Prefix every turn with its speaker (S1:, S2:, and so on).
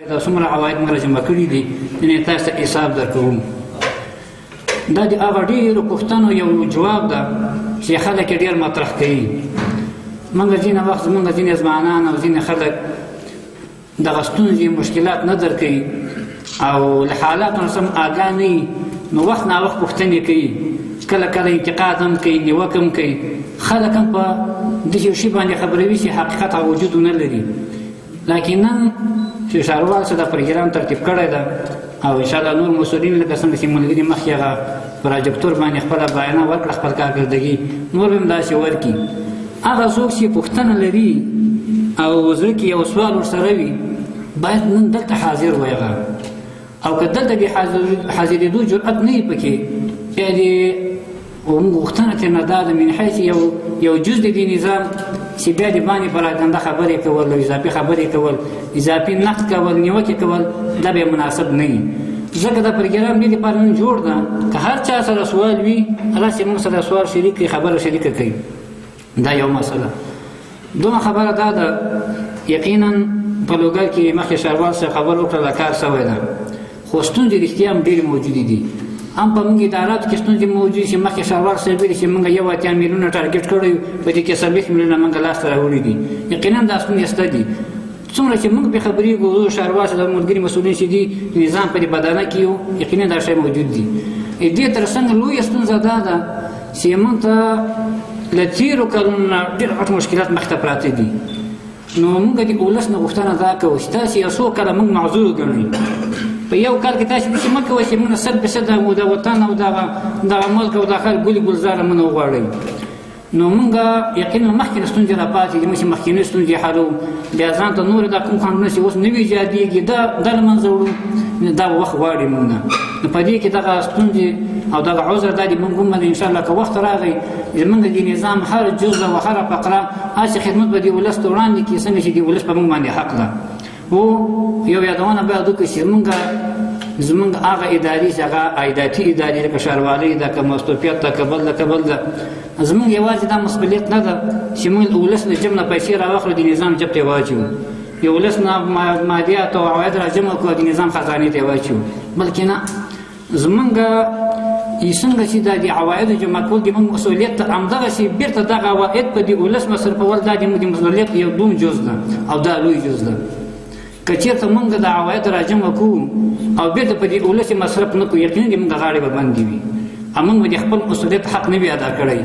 S1: دا څومره عواید موږ جمع کړي دي، یعنې تاسو ته حساب درکوم. دا د هغه ډېرو پوښتنو یو جواب ده چې خلک یې ډېر مطرح کوي. موږ ځینې وخت زموږ ځینې ځوانان او ځینې خلک دغه ستونزې مشکلات نه درکوي او له حالاتو نه سم آګاه نه وي، نو وخت نا وخت پوښتنې کوي، کله کله انتقاد هم کوي، نیوکه هم کوي. خلک هم په داسې یو شي باندې خبروي چې حقیقت او وجود نه لري. لکن نن چې ښاروال څه دا پروګرام ترتیب کړی ده او انشاءالله نور مسؤلین لکه څنګه چې ملګري مخکې هغه پراجکتور باندې خپله بیانه ورکړه، خپل کارکردګي نور به هم داسې ورکړي. هغه څوک چې پوښتنه لري او زړه کې یو سوال ورسره وي باید نن دلته حاضر وای هغه، او که دلته د حاضرېدو جرأت نه وي پکې، بیا دې موږ غوښتنه ترېنه دا ده من حیث یو جز د دې نظام چې بیا د باندې پراګنده خبرې کول او اضافي خبرې کول، اضافي نقد کول، نیوکې کول، دا بیا مناسب نه وي. ځکه دا پروګرام دې لپاره نن جوړ ده که هر چا سره سوال وي راسي موږ سره سوال شریک کړي، خبره شریکه کړي. دا یو مسله. دومره خبره دا ده، یقینا په لوګر کې مخکې ښاروال صاحب خبر وکړه دا کار سوی ده، خو ستونزې رښتیا هم ډېرې موجودې دي. هم په موږ اداراتو کې ستونزې موجودې چې مخکې ښاروال صاحب ویلي چې موږ 81 میلیونه ټارګټ کړی، په دې کې 40 میلیونه موږ لاسته راوړي دي. یقینا دا ستونزې شته دي. څومره چې موږ پرې خبرېږو، ښاروال صاحب ملګري مسؤلین چې دي نظام په دې بدانه کې یو، یقینا دا شی موجود دي. دې تر څنګ لویه ستونزه دا ده چې موږ ته له تېرو کلونو نه ډېر غټ مشکلات مخې ته پراته دي. نو موږ د ولس نه غوښتنه دا کوو چې تاسې یو څو کاله موږ معذور وګڼئ. په یو کال کې تاسې داسې مه کوئ چې موږ 100% د وطن او دغه ملک او د ښار ګل ګلزاره موږ وغواړئ. نو موږ یقینا مخکې ستونزې را پاتې دي، موږ چې مخکینۍ ستونزې حلوو، بیا ځان ته نورې دا کوم خنډونه چې اوس نوي ایجادېږي دا له منځه وړو، دا وخت غواړي موږ نه. نو په دې کې دغه ستونزې او دغه عذر دا دي موږ ومنو. انشاءالله که وخت راغی زموږ د نظام هر جز او هره فقره هسې خدمت به دې ولس ته وړاندې کړي څنګه چې دې ولس په موږ باندې حق ده. او یو یادونه باید وکړو چې زموږ هغه ادارې چې هغه عایداتي ادارې لکه ښاروالۍ ده، که مستوفیت ده، که بل ده، که بل ده، زموږ یوازې دا مسؤلیت نه ده چې موږ ولس له جب نه پیسې راواخلو د نظام جب ته یې واچوو، یو ولس نه مالیات او عواید را جمع کړو د نظام خزانې ته یې واچوو، بلکې نه، زموږ څنګه چې دا د عوایدو جمع کول د موږ مسؤلیت ته همدغسې بېرته دغه عواید په دې ولس مصرفول دا د موږ د مسؤلیت یو دوم جز ده او دا لوی جز ده. که چېرته موږ دا عواید را جمع کړو او بېرته په دې ولس مصرف نه کړو، یقینا د موږ غاړې به بندې وي او موږ به د خپل مسؤلیت حق نه وي ادا کړی.